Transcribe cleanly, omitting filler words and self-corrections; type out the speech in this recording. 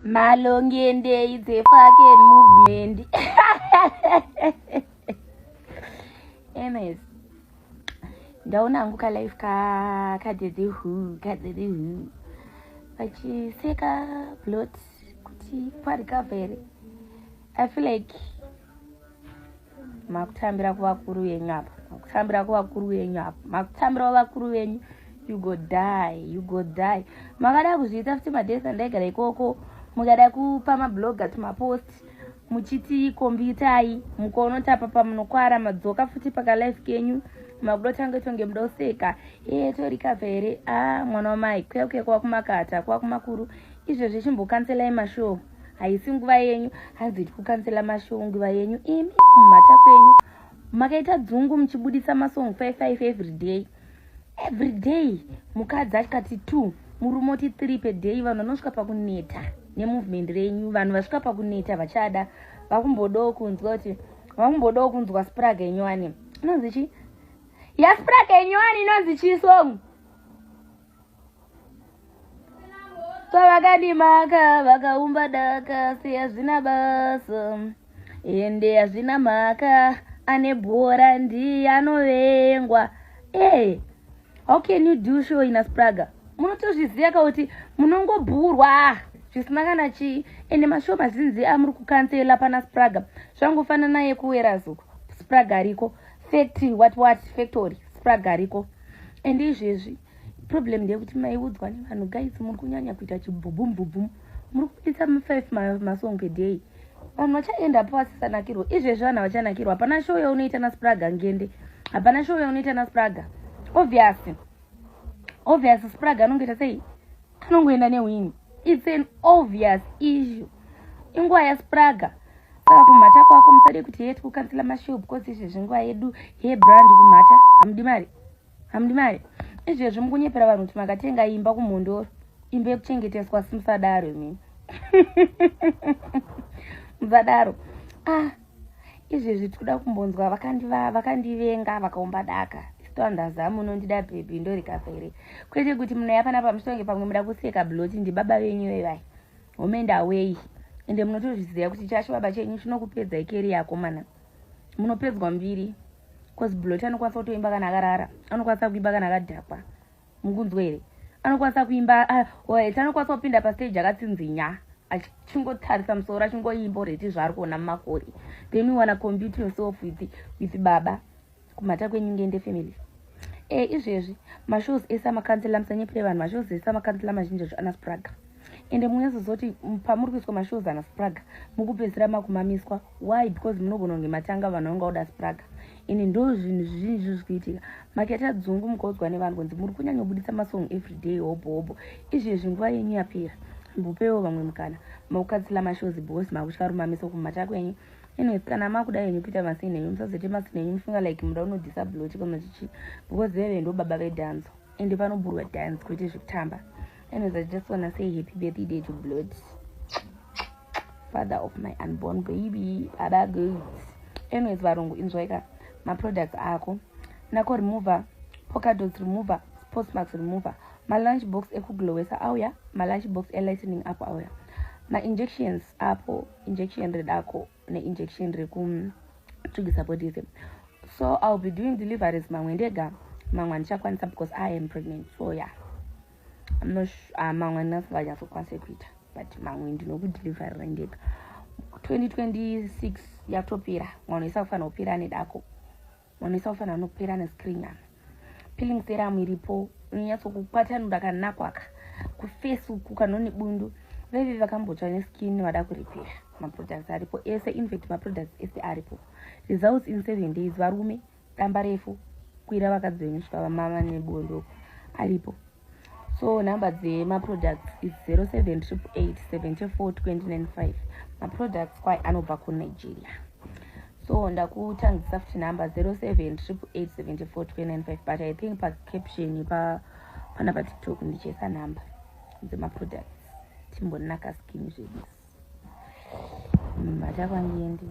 Malongende it's a fucking movement. Anyways, ndaona hangu kalife ka kadede hu kadede hu vachiseka blot kuti kwarecover here. I feel like makutambira kuvakuru venyu apa, makutambira kuvakuru venyu apa, makutambira kuvakuru venyu. You go die, you go die. Makada kuzviita futi madays andaigara ikoko, mukada kupa mablogger tumapost muchiti kombitai, mukaonotapa pamunokwara madzoka futi pakalife kenyu, makudotanga tonge muda kuseka e torikavha here. A mwana wamai, kuya kuya kwakumakata kwakumakuru. Izvezvi chimbokanselai mashow, haisi nguva yenyu. Hanzi tikukansela mashow nguva yenyu imi kumhata kwenyu. Makaita dzungu muchibudisa masong 55 every day, every day. Mukadzi achikati 2, murume oti 3 per day. Vanhu vanosvika pakuneta nemovement renyu. Vanhu vasvika pakuneta, vachada vakumbodawo kunzwa kuti vakumbodawo kunzwa Sprag yenyowani inonzi chi yaSprag yenyowani inonzi chi song. Pavakandimaka vakaumba daka, seyazvina basa ende hazvina mhaka, ane bhora ndiye anovengwa. E, how can you do show ina Spraga? Munotozviziva ka kuti munongobhurwa zvisina kana chii. Ende mashow mazhinji amuri kukansela pana Spraga zvangofanana yekuwerazuko, Spraga ariko, factory what what factory, Spraga ariko. Ende izvezvi problem ndeyekuti maiudzwa nevanhu, guys, muri kunyanya kuita chibhubhum, muri kubudisa ma5 masong per day. Vanhu vachaendapo vasisanakirwa. Izvezvi vanhu havachanakirwa. Hapana show yaunoita naSpraga ngende, hapana show yaunoita naSpraga. Obvious, obvious, Spraga anongoita sei? Anongoenda newin. It's an obvious issue, inguva yaSpraga. Saka kumhata kwako, musade kuti ye tikukansela mashow because izvezvi nguva yedu yebrand. Kumhata, hamudi mari, hamudi mari. Izvezvi mukunyepera vanhu kuti makatenga imba kuMhondoro, imba yekuchengeteswa. Si musadaro imini, musadaro. Ah, izvezvi tikuda kumbonzwa vakandivenga vakaumba daka. Isitoandaza munondida bhebhi, ndorikafa here? Kwete kuti munoya panapa muchitonge pamwe muda kuseka bloti. Ndibaba venyu vevai, home and away. Ende munotozviziva kuti chacho baba chenyu chinokupedzai keri yako mana, munopedzwa mbiri, cause blot anokwanisa kutoimba kana akarara, anokwanisa kuimba kana akadhakwa. Mukunzwa here? Anokwanisa kuimba, ah, anokwanisa kupinda pastage akatsinzinya, achingotarisa musoro, achingoimba already zvaari kuona mumakore. Then you wanna compete yourself with baba? Kumhata kwenyu, ngende family. E, izvezvi mashows ese amakansela, musanyepere vanhu, mashows ese amakansela mazhinji acho ana Spraga. Ende munyazozoti pamuri kuiswa mashows ana Spraga, mukupedzisira makumamiswa. Why? Because munogona kunge matanga vanhu vanga uda Spraga. Ende ndo zvinhu zvizhinji zviri kuitika. Makaita dzungu, mukaudzwa nevanhu kunzi muri kunyanyobudisa masong everyday, hobho hobho. Izvezvi nguva yenyu yapera, mbupewo vamwe mukana. Makukansela mashows because makutya rumamiso. Kumhata kwenyu. Anyways, kana makuda henyu kuita masini enyu, musazoite masini enyu mufunga like muda unodhisa blot kana chichi, because veve ndo baba vedhanzo, ende panoburwa dance kwete zvekutamba. Anyways, I just wanna say happy birthday to Blot, father of my unborn baby, baba goods. Anyways, varungu, inzwaika maproducts ako: nako remover, polka dots remover, spot marks remover, malunch box ekuglowesa auya, malunch box elightening up auya, mainjections apo, injection redako neinjection rekutsvigisa body. So I'll be doing deliveries, mamwe ndega, mamwe handichakwanisa because I am pregnant. So yeah, I'm not mamwe ndingasinganyatsokwanisa kuita, but mamwe ndinokudeliverira ndega. 2026 yatopera, mwana wese akufanira kupera nedako, mwana wese akufanira nokupera nescreen nyama. Peeling serum iripo, unonyatsokukwatanura kanakwaka kuface uku kanone bundu. Veve vakambotsva neskin vada kuripira, maproducts aripo ese. Infact, maproducts ese aripo. Results in 7 days. Varume, damba refu kwira vakadzi venyu svika vamama nebondo aripo. So number dzemaproducts is 0788 74 295. Maproducts kwai anobva kuNigeria. So ndakutangisa futi number 0788 74 295, but I think pacaption pana paTikTok ndichaisa number dzemaproducts. Timbonaka skin zvedu. Mhata kwangiendi.